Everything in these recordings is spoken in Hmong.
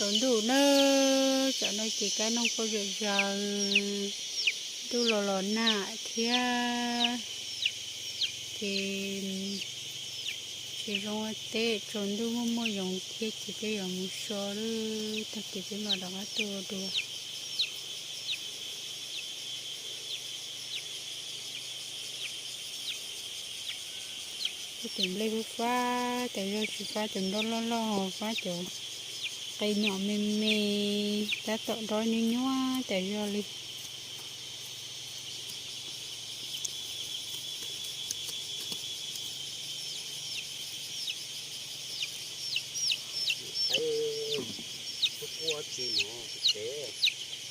Tsaus ntuj na, tam no ces kab noog kuj zom zaws, ntuj los los nag thiab, ces tsis zoo ua teb, tsaus ntuj muaj muaj yoov thiab ces peb yuav mus so lawm, tag kis peb mam rov qab tuaj ua dua. Tus nplej fab fab tas zog, tsis fab cov nroj loj loj, fab cov qe nyom me me, tab tom nroj nyuaj nyuaj tas zog li.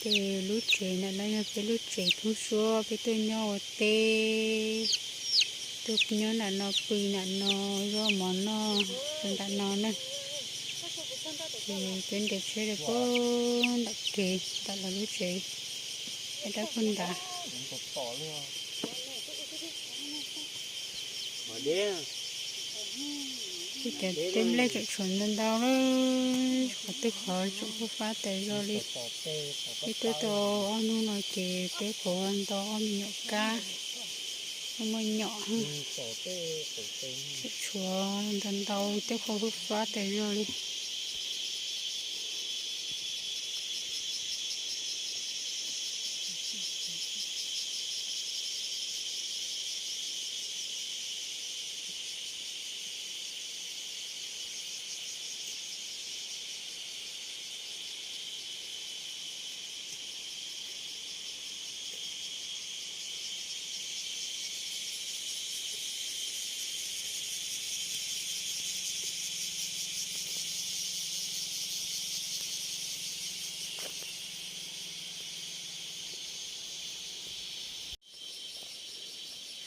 Ces lub tsev ntawm no yog peb lub tsev thoob suab, peb tuaj nyob ua teb, tuaj nyob nram no, pw nram no, zov mov noj rau nram no na. Ces peb nres tsheb rau puag nram kev, nram lawv lub tsev, nyob rau puag nrad. Tej cov teb nplej tseem tshuav ntau ntau lawm, qhov twg qhov tseem fab fab tas zog li. Peb tuaj tau ob hnub no ces peb puav ntau ob me nyuam kab, muaj nyom, tseem tshuav ntau ntau tej qhov fab fab tas zog li.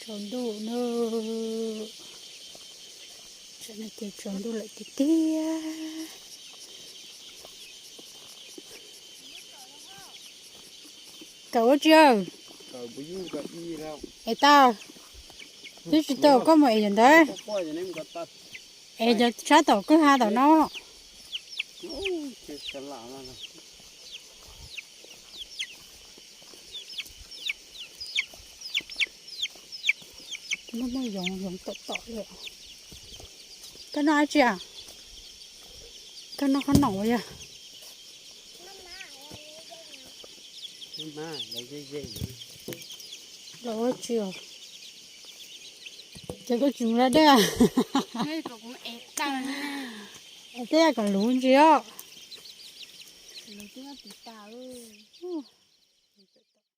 Tsaus ntuj na, tam no ces tsaus ntuj lawm tiag tiag. Kawm ua tsi aw? Es tau, twb tsis tau koj mus es yam ntawd. Es cov sab tom kwj ha tom no. Muaj muaj yoov, yoov tom tom li. Koj noj dab tsi a? Koj noj qhob noom yog? Los ua tsi os? Ces koj tsis mus da dej a? Tej yam kom luv ntsis os. Luv twb noj tiv tas.